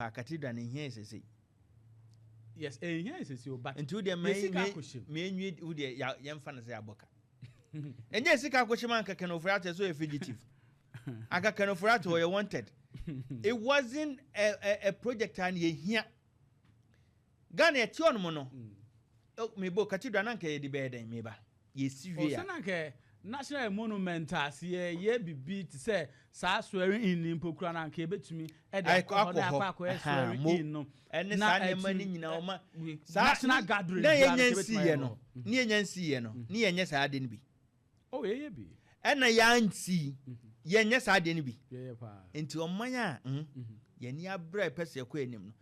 A cathedral no nhia sesei. Yes, ɛnhia sesei o, but nti wo deɛ yɛ sika akɔhyɛ mu. Mmienwie wo deɛ, yɛmfa no sɛ yɛabɔ ka. Ɛnyɛ sika akɔhyɛ mu anka Ken Ofori-Atta sɛ ɔyɛ fugitive. Anka Ken Ofori-Atta ɔyɛ wanted. It wasn't a project a yɛhia. Ghana ɛte ɔnom no, mebɔ cathedral na anka yɛde bɛyɛ dɛn meba. Yɛsi wie a. Ɔsɛ na anka national monument a sɛ yɛyɛ biribi te sɛ saa swearing in ni mpo kura na anka yɛbɛtumi ɛde akɔ hɔ na akɔ akɔyɛ swearing in no. Ɛne saa nneɛma no nyinaa ɔma saa national gathering na yɛnya nsiiɛ no, ne yɛnya nsiiɛ no, ne yɛnyɛ saa ade no bi. Oh, yɛyɛ bi. Ɛna yɛansi yɛnyɛ saa ade no bi. Yɛyɛ paa. Nti ɔman a yɛni abrɛ pɛ sɛ yɛkɔ anim no,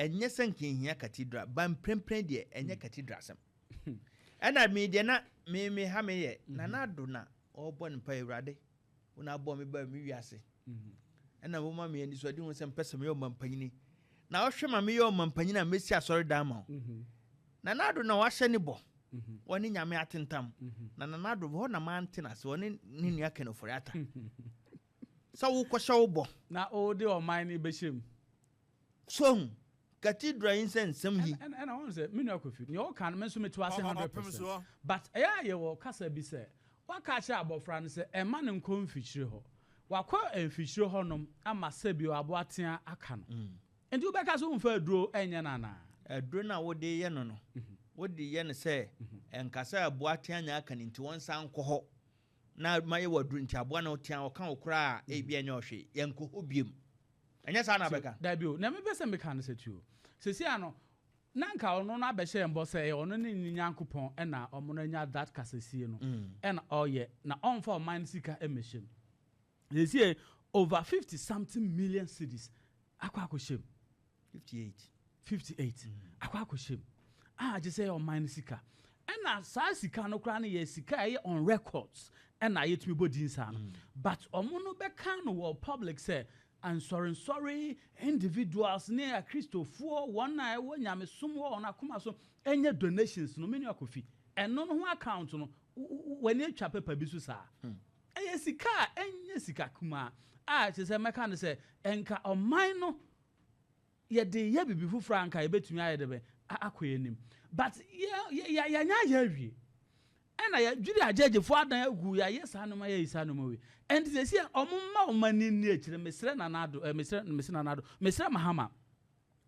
ɛnyɛ sɛ nkehia cathedral ba mprempren deɛ, ɛnyɛ cathedral asɛm. Ɛna mi deɛ na mi ha mi yɛ Nana Ado na ɔrebɔ ne mpa, "Awurade, wo na abɔ mi ba mi wiase, ɛna wo ma mi ani so ɔde ho sɛ mpɛ sɛ meyɛ ɔman panyini na ɔhwɛ ma meyɛ ɔman panyini a mesi asɔre dan ma wo." Nana Ado na wahyɛ ne bɔ, wɔne Nyame atentam na Nana Ado hɔ na mante na se wɔne ne nua Ken Ofori-Atta sɛ wokɔhyɛ wo bɔ. Na ɔde ɔman no bɛhyɛ mu. So cathedral yi nsɛ nsɛm yi. Ɛna wɔn sɛ me nua Kofi, nea ɔka no, me nso mete ase 100%, but ɛyɛ a yɛwɔ kasa bi sɛ waka akyerɛ abɔfra no sɛ ɛma ne nkɔ mfikyire hɔ, wakɔ mfikyire hɔnom ama sɛbi aboatea aka no, nti wobɛka sɛ womfa aduro ɛnyɛ no anaa? Aduro no a wode yɛ no, wode yɛ no sɛ ɛnkasa aboatea nya aka no, nti wɔnsa nkɔ hɔ na mayɛ wɔ aduro nti aboa no tea ɔka wo koraa a, ebi ɛnyɛ ɔhwee, yɛnkɔ hɔ biom. Ɛnyɛ saa na bɛka? Dabi o, na mepɛ sɛ meka no sɛ tuo sɛsi ano na nka ɔno no abɛhyɛ mbɔ sɛ ɛyɛ ɔno ne Nyankopɔn, ɛna ɔmo no anya that kasasie no, ɛna ɔyɛ na ɔmfa ɔman no sika ɛmɛhyɛ mu. Sɛsie over 50 something million cedis akɔ akɔhyɛ mu. 58. 58 akɔ akɔhyɛ mu a gye sɛ ɛyɛ ɔman no sika, ɛna saa sika no koraa no yɛ sika a ɛyɛ on records, ɛna yɛtumi bɔ din saa no, but ɔmo no bɛka no wɔ public sɛ nsɔrensɔre individuals ne akristofoɔ, wɔn a ɛwɔ nyamesom wɔ wɔn akoma so, ɛnyɛ donations no. Menu Akɔfi ɛno no ho account no, w'ani atwa paper bi so saa, ɛyɛ sika a ɛnyɛ sika kumaa a kyerɛ sɛ mɛka no sɛ ɛnka ɔman no yɛde yɛ biribi foforɔ a nka yɛbɛtumi ayɛ de bɛ akɔ yɛn anim, but yɛnyɛ ayɛ awie, ɛna yɛdwiri agyegyefoɔ adan agu, yɛayɛ saa nneɛma, yɛyi saa nneɛma wei. Ɛnti sɛ si ɔmo mma ɔmo ani nni akyire, mesrɛ Nana Ado, mesrɛ, mesrɛ Nana Ado, mesrɛ Mahama,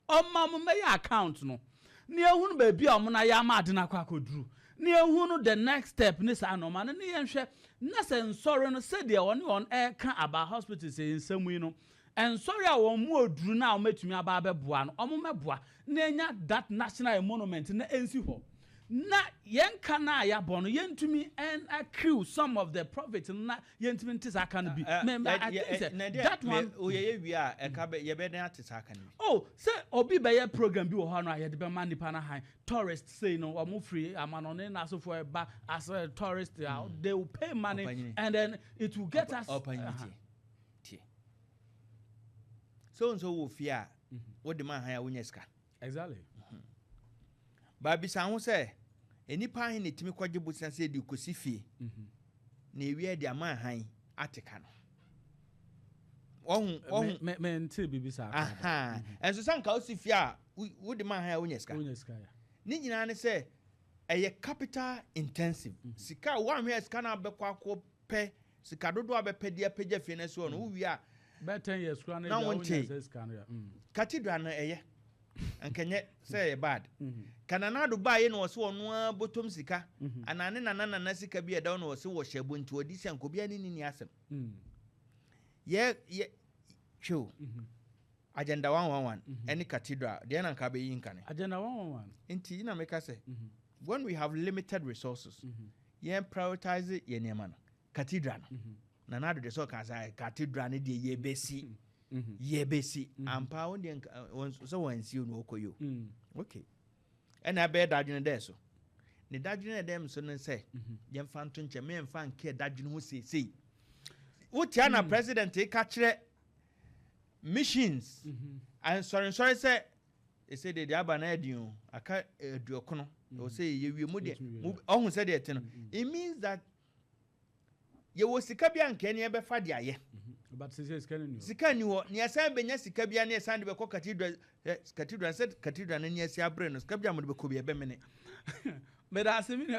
ɔma ɔmo mmɛyɛ account no ne ehunu baabi a ɔmo na yɛ ama ade no akɔ akɔduru, ne ehunu the next step ne saa nneɛma no, ne yɛnhwɛ na sɛ nsɔre no sɛdeɛ ɔne wɔn ɛka aba hospital sɛ nsɛm yi no, nsɔre a wɔn mu oduru na wɔn atumi aba abɛboa no, wɔn mɛboa na enya that national monument na ensi hɔ, na yɛn ka na a yɛabɔ no, yɛntumi ɛn accrue some of the profit no na yɛntumi nte saa ka no bi. Mɛ I think sɛ that one. Oyɛyɛ wie a ɛka bɛ yɛbɛdan ate saa ka no bi. Oh, sɛ obi bɛyɛ program bi wɔ hɔ no a, yɛde bɛma nipa no han tourist sei no, wɔn firi amanɔne n'asofoɔ ɛba as a tourist, they will pay money Ɔpanyini. and then it will get us. Ɔpanyini, tie tie, sɛ wo nso wɔ fie a wode ma han a wonya sika. Baabisa ho sɛ nnipa ahe na ɛtumi kɔgye bosea sɛ yɛde kɔsi fie na ewie de ama han ate ka no, ɔhu ɔhu. Me me nte biribi saa. Aha, ɛnso sɛ nka wosi fie a wode ma han a wonya sika. Wonya sika ya. Ne nyinaa ne sɛ ɛyɛ capital intensive. Sika a woanhwɛ sika no abɛkɔ akɔ pɛ sika dodoɔ a bɛpɛ de apagya fie no asi hɔ no, wowie a Bɛɛ 10 years kura Na na wo wonya nte. sɛ sika no ya. Cathedral no ɛyɛ nkɛnyɛ sɛ ɛyɛ bad ka Nana Ado baayɛ na ɔsɛ ɔno ara bɔtɔm sika anaa ne nana nana sika bi a ɛda hɔ na ɔsɛ wɔhyɛ bo nti ɔde si anka obiara ne ni asɛm. Yɛ yɛ hwɛ o, Agenda 111 ɛne cathedral deɛ na nka bɛyi nkane. Agenda 111. Nti na meka sɛ when we have limited resources, yɛn prioritize yɛ nneɛma no. Cathedral no, Nana Ado de sɛ ɔka sɛ cathedral no deɛ yɛbɛsi, yɛbɛsi ampa. Wo deɛ sɛ wɔnsi o na wɔkɔ yi o. Okay, ɛna ɛbɛyɛ dadwene dɛ so ne dadwene dɛm so no sɛ yɛmfa nto nkyɛn, mɛmfa nkɛ dadwene ho seesei. Wotia na president ka kyerɛ missions nsɔrensɔre sɛ ɛsɛ deɛ aba na ɛdi o aka 90 ɛwɔ sɛ yɛyɛ wie mu deɛ ɔhu sɛ deɛ ɛte no, it means that yɛwɔ sika bi a nkɛ ne yɛbɛfa de ayɛ. But sɛ sika no ni hɔ. Sika ni hɔ. Nea san bɛnya sika bia ne yɛsan de bɛkɔ cathedral, cathedral sɛ cathedral no ni asi abere no, sika bia mo de bɛkɔ bi ɛbɛmene. Meda ase, me nua.